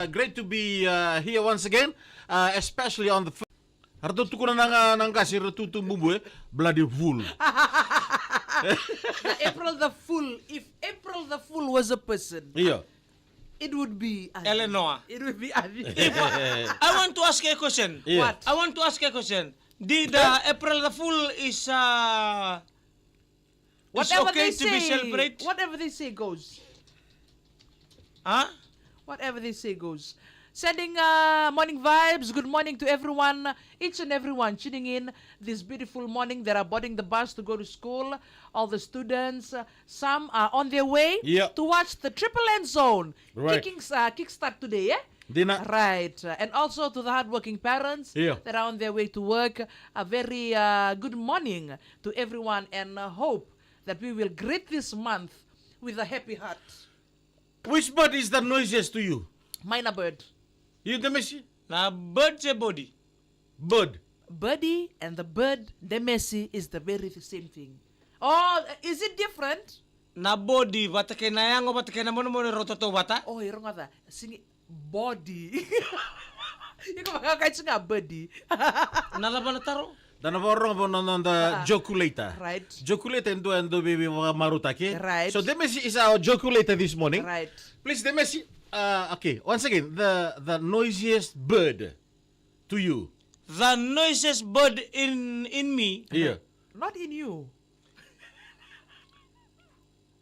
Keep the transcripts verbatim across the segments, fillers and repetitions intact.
Uh, great to be uh, here once again, uh, especially on the fir- Ratou tukuna na ga na qase, ratou tu bubu, eh? Bloody fool. The April the Fool. If April the Fool was a person, Yeah. it would be Avi. Eleanor. It would be Avi. I want to ask a question. Yeah. What? I want to ask a question. Did uh, April the Fool is uh, it's Whatever okay they to be say, celebrated? Whatever they say goes. Huh? Whatever they say goes. Sending uh, morning vibes. Good morning to everyone, each and everyone tuning in this beautiful morning that are boarding the bus to go to school. All the students, uh, some are on their way Yeah. to watch the Triple N Zone Right. kicking, uh, kickstart today, eh? Dina. Right. Uh, and also to the hardworking parents Yeah. that are on their way to work. A very uh, good morning to everyone and uh, hope that we will greet this month with a happy heart. Which bird is the noisiest to you? Minor bird. You, Demesi? Na bird se body. Bird. Birdie and the bird, Demesi, is the very the same thing. Oh, is it different? Na body vata kei na yago vata kei na monemone rau tautauvata. Oh, e rogoca. Sigi body. Iko vakaoka tiko ga body. Na cava na taro? Da na vakarorogo vua na noda Ah, jokulator. Right. Jokulator e dua e dua vei vei vakamarautaki. Right. So Demesi is our jokulator this morning. Right. Please, Demesi. Uh, okay, once again, the the noisiest bird to you. The noisiest bird in in me. Yeah. Not in you.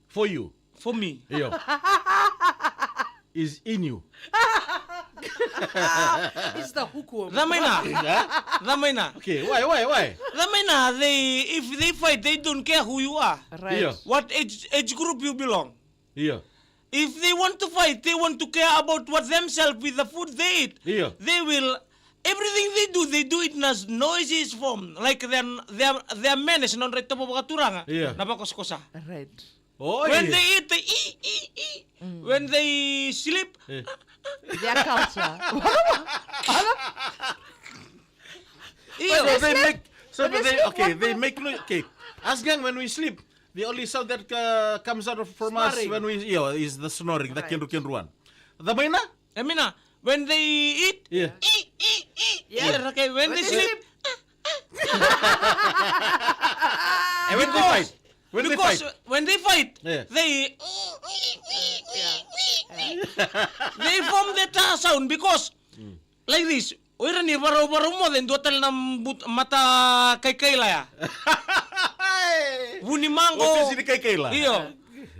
For you. For me. Yeah. Is in you. It's the hookworm. Damaina. Damaina. Okay, why, why, why? Damaina, they if they fight, they don't care who you are. Right. Yeah. What age age group you belong. Yeah. If they want to fight, they want to care about what themselves with the food they eat. Yeah. They will everything they do, they do it in a noisy form, like their their their manners na nodra itovo vakaturaga. Yeah. Na vakosakosa. Right. Oh, When yeah. They eat, they eat, eat, eat. When they sleep, Yeah. Their culture. iyo. So they make. So But they, they sleep okay. one They by make no. Okay. As young when we sleep, the only sound that uh, comes out of, from us Snoring. When we, you know, is the snoring, the Right. Kendru Kendruan. Damaina. Emina, when they eat, Yeah. eat, eat, eat. Yeah. Okay, when, When they they sleep, And when they Because- fight. When they because fight. When they fight, Yeah. They they form that uh, sound because like this. O ira ni varau varau moce dua tale na but, mata kaikaila ya. Vunimago. Ofisi ni kaikaila. Iyo.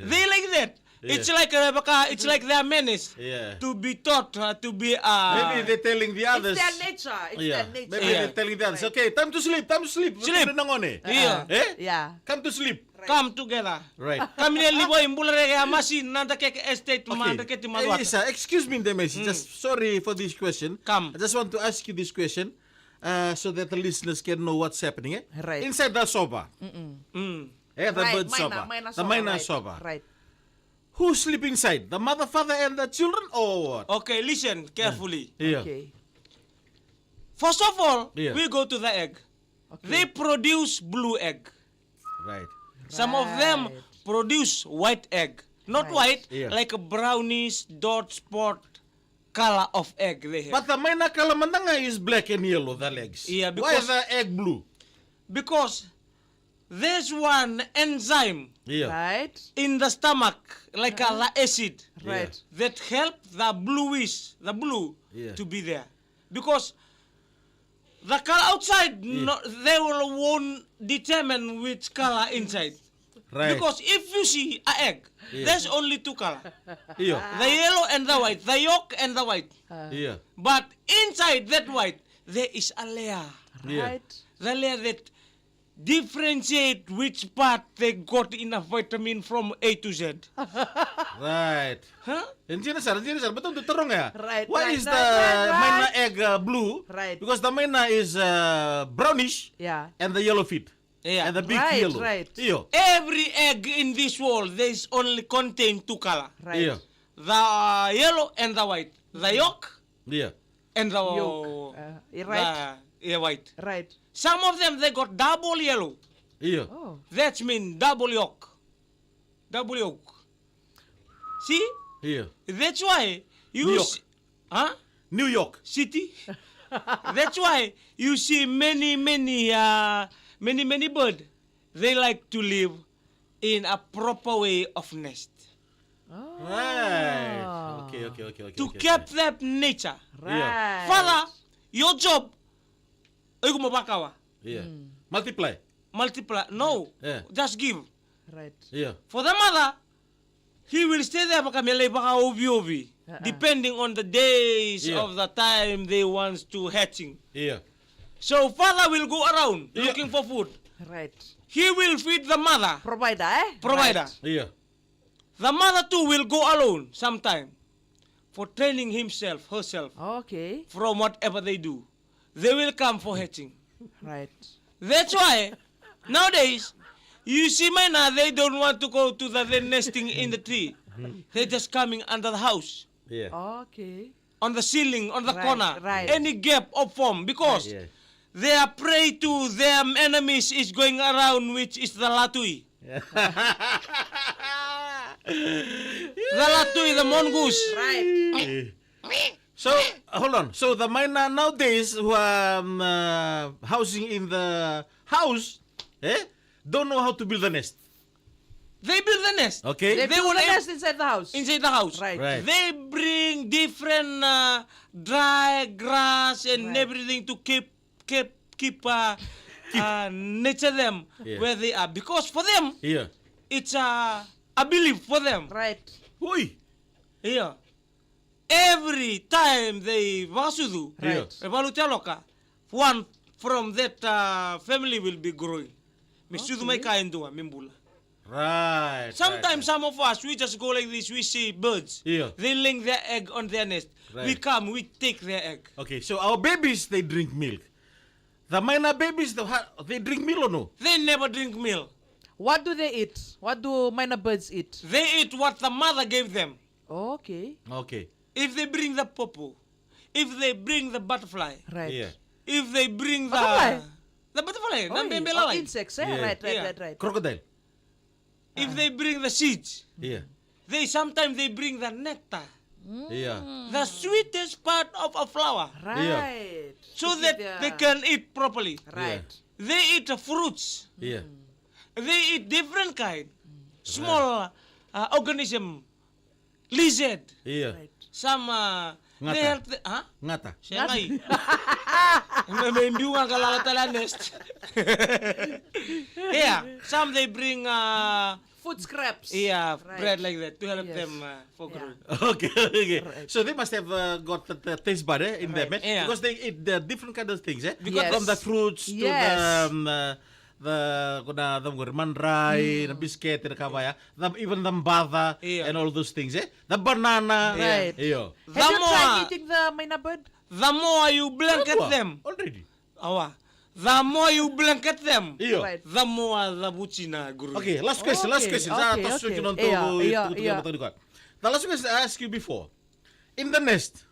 They like that. Yeah. It's like uh, vaka, it's like their manners Yeah. to be taught uh, to be uh, Maybe they're telling the It's others. Their nature. It's Yeah. Their nature. Maybe Yeah. They're telling the others. Okay, time to sleep. Time to sleep. Sleep. Tuna ngone. Yeah. Eh? Yeah. Come to sleep. Right. Come together. Right. Kamile livoi bula reke a masi na drakeke estate ma Okay. drakeke Eh, maluata. Isa, excuse me, Demesi. Just sorry for this question. Come. I just want to ask you this question uh, so that the listeners can know what's happening. Eh? Right. Inside the soba. Mm. Eh, the Right, bird minor, soba. Minor The soba, minor right, soba. Right. Who sleep inside? The mother, father, and the children, or what? Okay, listen carefully. Yeah. Okay. First of all, Yeah. We go to the egg. Okay. They produce blue egg. Right. Some of them Right. Produce white egg. Not Right. White, Yeah. Like a brownish dot spot color of egg they have. But the minor color mada ga is black and yellow, the legs. Yeah, Why because- the egg blue? Because there's one enzyme Yeah. Right. In the stomach, like uh, the acid, Right. That help the bluish, the blue, Yeah. To be there. Because the color outside, no, they will won't determine which color inside. Right. Because if you see a egg, Yeah. There's only two color. Io. The yellow and the white, the yolk and the white. Io. But inside that white, there is a layer. Io. Right. The layer that differentiate which part they got in a vitamin from A to Z. Right. Huh? E dina sara, e dina sara. Baleta au dau taroga ya. Right, Why right, is the right, right, right. myna egg uh, blue? Right. Because the myna is uh, brownish Yeah. And the yellow feet. Yeah. And the big Right, yellow. Right. Io. Every egg in this world, there is only contain two color. Right. Io. The yellow and the white. The yolk Io. And the Yolk. Uh, right. The, yeah, white. Right. Some of them, they got double yellow. Io. Oh. That mean double yolk. Double yolk. See? Io. That's why you Yolk. s- Huh? New York. City. That's why you see many, many, uh, many, many bird. They like to live in a proper way of nest. Right. Okay, okay, okay, okay. To okay, keep okay. That nature. Right. Father, your job. Iko mo vakawa. Yeah. Multiply. Multiply. No. Yeah. Just give. Right. Yeah. For the mother, he will stay there vaka me lai vakaoviovi, Uh-uh. depending on the days Yeah. of the time they wants to hatching. Yeah. So father will go around Yeah. looking for food. Right. He will feed the mother, Provider, eh? provider. Right. Yeah. The mother too will go alone sometime for training himself, herself, Okay. from whatever they do. They will come for hatching. Right. That's why nowadays you see mina, they don't want to go to the, the nesting in the tree. They're just coming under the house, Yeah. Okay. On the ceiling, on the Right, corner, right. Any gap of form, because Yeah. they are prey to their enemies is going around, which is the latui. Yeah. The latui, the mongoose. Right. So hold on. So the mina nowadays who are um, uh, housing in the house, eh, don't know how to build the nest. They build the nest. Okay. They, They build will the em- nest inside the house. Inside the house. Right. Right. They bring different uh, dry grass and Right. Everything to keep keep keep uh, uh, nature them Yeah. Where they are, because for them Yeah. It's a, a belief for them. Right. Oi. Yeah. Every time they vakasucu, Yeah. e valu te loka, one from that uh, family will be growing. Me sucu mai ka e dua me bula. Right. Sometimes Right. Some of us, we just go like this, we see birds. Yeah. They laying their egg on their nest. Right. We come, we take their egg. Okay, so our babies, they drink milk. The mina babies, the, ha- they drink milk or no? They never drink milk. What do they eat? What do mina birds eat? They eat what the mother gave them. Okay. Okay. If they bring the popo, if they bring the butterfly, Right. Yeah. If they bring the Butterfly? The butterfly, na Oi, bebe oh, lalai. Insects, eh? Yeah. Right, right, Yeah. right, right. Crocodile. If they bring the seeds, Yeah. They sometimes they bring the nectar, Yeah. The sweetest part of a flower, Right. So To that give they the- can eat properly. Right. They eat the fruits. Yeah. They eat different kind. Small uh, organism, lizard. Yeah. Right. Some uh, Ngata. They help the, huh? Ngata. Segai. Me me biu ga ka lala tale a nest. Yeah, some they bring uh, Food scraps. yeah, Right. Bread like that to help Yes. Them uh, for Yeah. growing. Okay, okay. Right. So they must have uh, got the, the taste bud eh, in them, eh? Right. Yeah. Because they eat the different kind of things, eh? Because Yes. From the fruits to Yes. the, um, uh, the, kuna, the, the mandrai, the biscuit, the kavaya, the, even the mbada, Yeah. And all those things, eh? The banana. Right. Yeah. Have you tried Vamos. Eating the mina bird? The more you blanket Awa, them, Already. Awa. The more you blanket them, Io. Right. The more the vucina grow. Okay, last question, last Okay, question. Sa okay, ta okay. switch on to Yeah, yeah, to- to- yeah. to- to- to- That last question I asked you before. In the nest,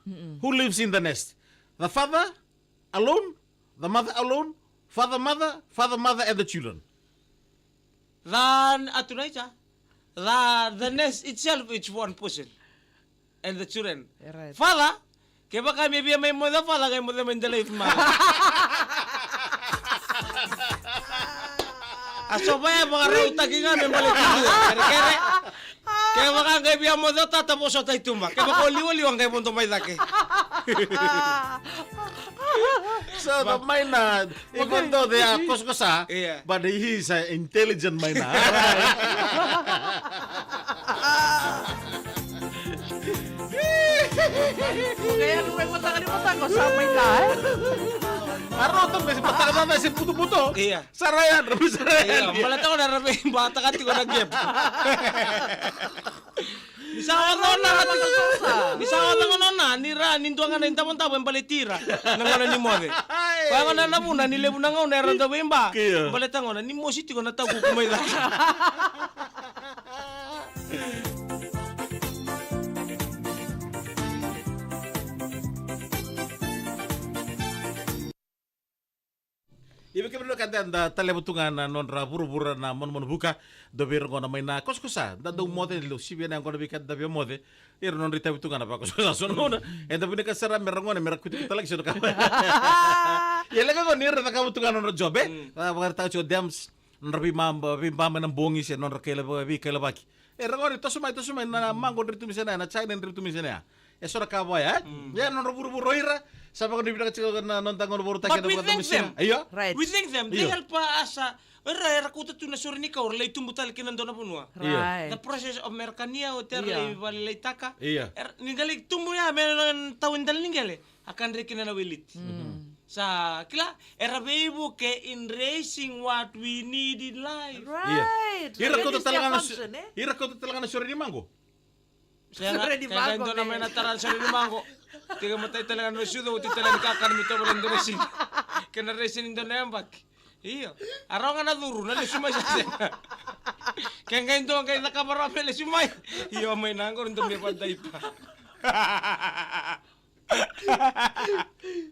who lives in the nest? The father alone, the mother alone, father, mother, father, mother, and the children. Then atunaita, the, the nest itself is one person. And the children. Yeah, right. Father, kevaka me via mai moce father, qai moce mai delai mother. A so vaya vakarautaki ga me baleti dua. Kerekere. Kevaka qai via moce o tata, vosota i tuba. Kevaka o liwaliwa qai vodo mai cake. So the minor, even though they are kosakosa, Yeah. But he is an intelligent minor. Kaya lu mai mataka ni mataka sa mai la, eh? Aro tu mesi mataka na se buto buto. Iya. Sarayan, rabi sarayan. Iya, mala tau na rabi bataka tiko na gap. Ni sa o nona na tiko. Ni sa o nona ni ra ni dua ga na intavantavu e baleti ira. Na gauna ni moce. Koya gona na vuna ni levu na gauna era dau veiba. Iya. Baleta gona ni mosi tiko na taukuku mai cake. Ia vei kemuni na ka da, da taleva tu ga na nodra vuravura na manumanu vuka, dou vei ira qo na mai na kosakosa, da dau moce ni levu sivia na yaqona vei ka da via moce, ira nodra itavi tu ga na vakosakosa so na gauna, eda vinaka sara me ra gone, me ra kuti talaki so na ka. Ia leqa qo ni ra cakava tu ga na nodra job, e? Ra vakaraitaka tiko dams, nodra veibaba, veibaba na bogi se nodra kaila, veikailavaki. E ra gone, toso mai, toso mai, na mago dri tu mai sena, na china dri tu mai sena. E so na ka vaya, e? Ia nodra vuravura o ira, sa vakanuinui vinaka tiko na noda gauna vorotaki. But ena we thank vakadamisia them. Io. Right. We thank them. They Io. help us, uh, era, era kauta tu na sore ni kau, ra lai tubu tale kina dua na vanua. Io. Right. The process of Americania, o tera Io. lai valelaitaka. Io. Era, ni da lai tubu ya, me na tau ni dala ni qele, a kadre kina na weliti. Sa, kila, era veivuke in raising what we need in life. Right. Io. Ira That kauta is tale their ga na su-, function, eh? ira kauta tale ga na sore ni mago. Sega, Sore ni kena mago, dua na me. mai na tara sore ni mago. Tiko matai tale ga na sucu, oti tale ni kakana me tovo na dua na sini. Kena resi ni dua na yabaki. Io. A rawa ga na curu, na lesu mai sa sega. Ke qai dua qai cakava rawa me lesu mai. Io, mai na qo, dua me vadaipa.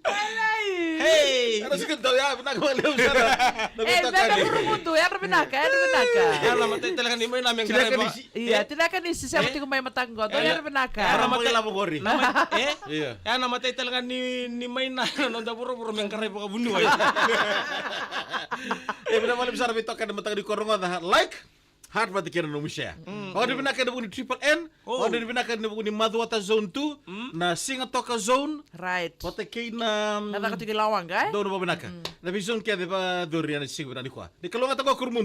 Alai. Hey! Era sika dau ya, vinaka vakalevu sara. Na E, veitokani. Vena Vurumudu, yadra vinaka, yadra vinaka. Ya na matai tale ga ni mai na me Tinaka qarai va. Nisi. Ia, E? Tinaka Nisi, sema E? tiko mai mataka qo, dou E? yadra vinaka. Era Era matai mai lavo qori. Na mai, e? Ia. Ya na matai tale ga ni, ni mai na, na noda vuravura me qarai vakavuniwai. E, vinaka vakalevu sara veitokani mataka ni koro qo, like, heart vata kei na nomu share. Odi vinaka ena vuku ni Triple N, Oh. odi vinaka ena vuku ni Macuata Zone two, na Sigatoka Zone, Right. vata kei na, mm, Na caka tiko i Lawaqa, e? donu vavinaka. Na veizone kece vakacori ena siga vinaka nikua. Ni kalougata qo Kurumudu.